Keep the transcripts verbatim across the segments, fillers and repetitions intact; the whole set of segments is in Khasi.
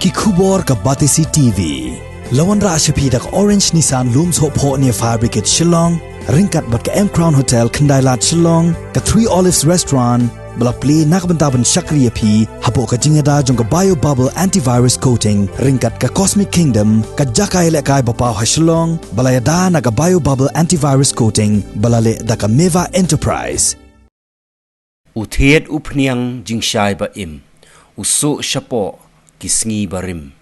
Ki khubor ka Batesi T V. La wanrah sha phi da ka Orange Nissan Lum Sohphoh near Fire Brigade Shillong, ryngkat bad ka M Crown Hotel Khyndailad Shillong, ka Three Olives Restaurant, ba la plie na ka bynta ban shakri ïa phi hapoh ka jingïada jong ka Bio Bubble Antivirus Coating, ryngkat ka Cosmic Kingdom, ka jaka ïalehkai ba paw ha Shillong, ba la ïada na ka Bio Bubble Antivirus Coating, ba la leh da ka Meva Enterprise. U thied u phniang jingshai ba im, u suh shapoh ki sngi barim.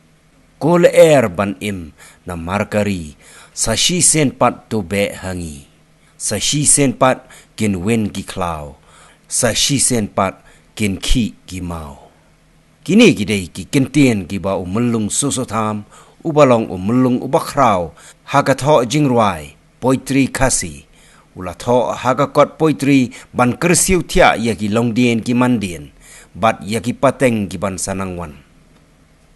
Ko lyer ban im na markari, sa shisien pat to beh ha ngi. Sa shisien pat kin win ki khlaw, sa shisien pat kin khih ki maw. Kine ki dei ki kyntien kiba u Myllung Soso Tham, uba long u Myllung uba khraw ha ka thoh jingrwai poetry Khasi, u la thoh ha ka kot poetry ban kyrsiew thiah ïa ki longdien ki mandien bad ïa ki pateng ki ban sa nang wan.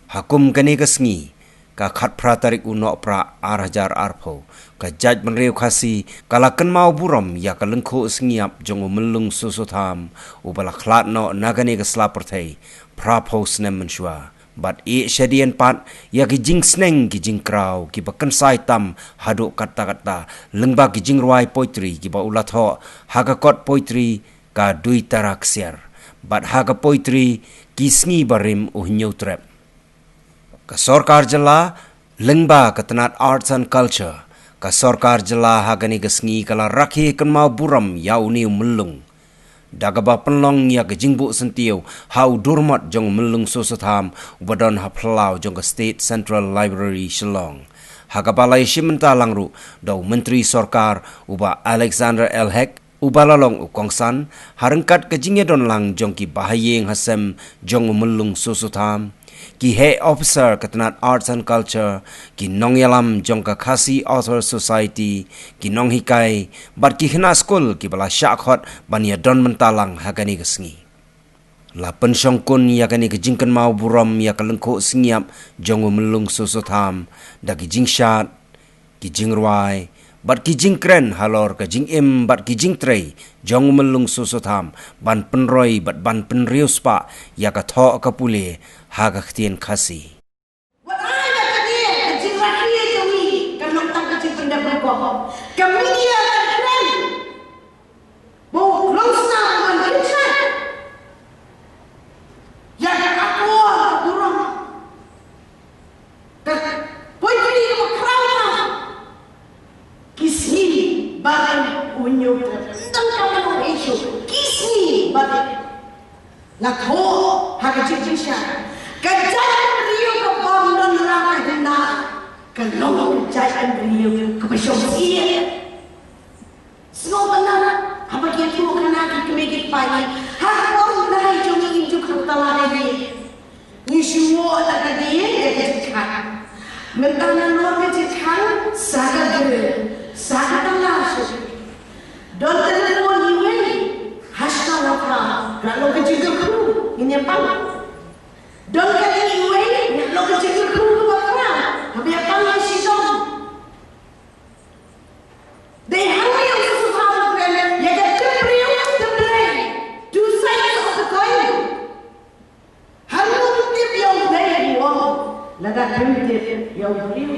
Ha kum kane ka sngi, ka khatphra tarik u Nohprah ar hajar arphew, ka jaitbynriew Khasi ka la kynmaw burom ïa ka lyngkhuh sngi ïap jong u Myllung Soso Tham, uba la khlad noh na kane ka sla pyrthei phraphew snem mynshuwa. Bad ïeh shadien pat ïa ki jingsneng ki jingkraw kiba kynsai tam haduh katta katta, lyngba ki jingrwai poetry kiba u la thoh ha ka kot poetry Ka Dui Tara Ksiar bad ha ka poetry Ki Sngi Barim U Hynñiewtrep. Ka sorkar jylla lyngba ka tnat Arts and Culture, ka sorkar jylla ha kane ka sngi ka la rakhe kynmaw burom ïa une u Myllung da kaba pynlong ïa ka jingbuh syntiew ha u durmot jong u Myllung Soso Tham uba don ha phyllaw jong ka State Central Library Shillong, ha kaba la ïashim bynta lang ruh da u Myntri Sorkar u Bah Alexander L Hek, uba la long u kongsan ha ryngkat ka jingïadon lang jong ki bahaïing hasem jong u Myllung Soso Tham, ki heh officer ka tnat Arts and Culture, ki nongïalam jong ka Khasi Authors Society, ki nonghikai bad ki khynnah skul kiba la shah khot ban ïadon bynta lang ha kane ka sngi. La pynshongkun ïa kane ka jingkynmaw burom ïa ka lyngkhuh sngi ïap jong u Myllung Soso Tham da ki jingshad, ki jingrwai bad ki jingkren halor ka jingim bad ki jingtrei jong u Myllung Soso Tham ban pynroi bad ban pynriewspah ïa ka thoh ka pule ha ka ktien Khasi. Wat ai da ka dei ka jingrakhe jong ngi, ka long tang ka jingpyndep rukom. Ka media kan kren ba u Klong Sna u ban pynshai ïa ka akor ka burom. Ka poetry kaba khraw tam. Ki Sngi Barim U Hynñiewtrep. Tang ka long issue. Ki Sngi Barim. Nga thoh ha ka jingjingshisha. Ka jaitbynriew ka bym don la ka hynda, ka long ka jaitbynriew kaba shong sih. Sngewbha haba ki ïathuh khana ki kmie ki kpa, ha ka por ngi jong ngi ju kynta la ka ïing. Ngi shu ïoh la ka ïing ïa ka jingkhang. Mynta nalor ka jingkhang sa ka grill, sa ka tala shuh. Don telephone iwei, hashtag wa phra, nga long ka jingkyrkhu, ngin ïa pang. Don kali iwei, nga long ka jingkyrkhu wa phra, haba ïa pang ïa shisha. Dei hangne u Soso Tham u kren ïa ka tip briew tip Blei. Two sides of the coin. Hangne u tip ïa u Blei u ong, lada khlem tip ïa u briew.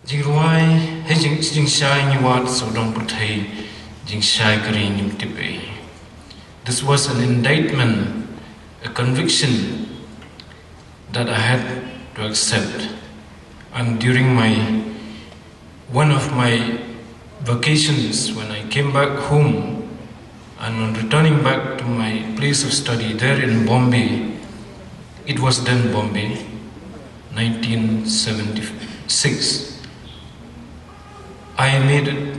Jingrwai, ha jing, jingshai ngi wad sawdong pyrthei, jingshai ka ri ngim tip ei. This was an indictment, a conviction that I had to accept. And during my, one of my vacations, when I came back home, and on returning back to my place of study there in Bombay, it was then Bombay, nineteen seventy-six, I made it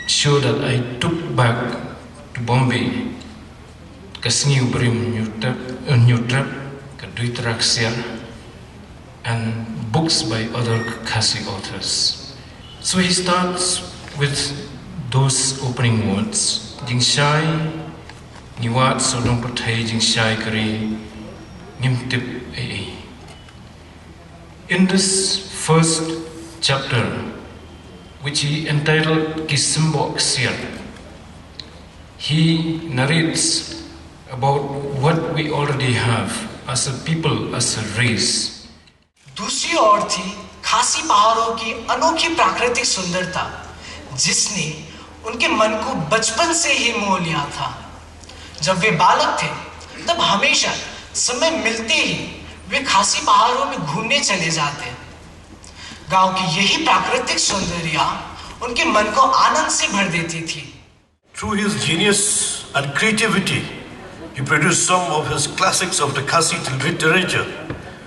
sure that I took back to Bombay Ka Sngi U Barim U Hynñiewtrep, U Hynñiewtrep, Ka Dui Tara Ksiar, and books by other Khasi authors. So he starts with those opening words, Jingshai ngi wad sawdong pyrthei, jingshai ka ri ngim tip ei ei. In this first chapter, which he entitled Ki Symboh Ksiar, he narrates about what we already have as a people, as a race. दूसरी ओर थी खासी पहाड़ों की अनोखी प्राकृतिक सुंदरता, जिसने उनके मन को बचपन से ही मोह लिया था। जब वे बालक थे, तब हमेशा समय मिलते ही वे खासी पहाड़ों में घूमने चले जाते। गांव की यही प्राकृतिक सौंदर्य उनके मन को आनंद से भर देती थी। Through his genius and creativity, he produced some of his classics of the Khasi literature,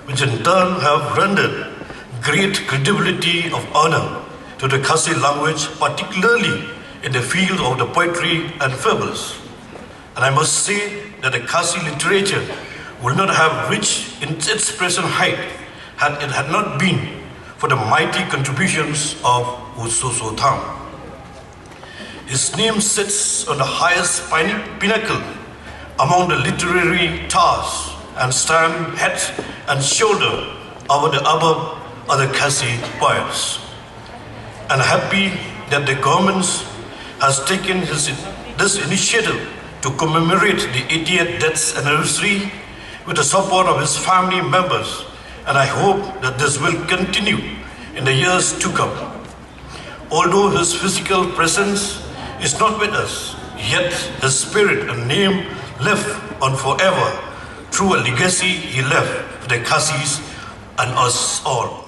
which in turn have rendered great credibility of honor to the Khasi language, particularly in the field of the poetry and fables. And I must say that the Khasi literature would not have reached in its present height had it had not been for the mighty contributions of U Soso Tham. His name sits on the highest pin- pinnacle among the literary tars and stand head and shoulder over the above other Khasi poets. And happy that the government has taken his, this initiative to commemorate the eightieth death anniversary with the support of his family members, and I hope that this will continue in the years to come. Although his physical presence is not with us, yet his spirit and name live on forever through a legacy he left for the Khasis and us all.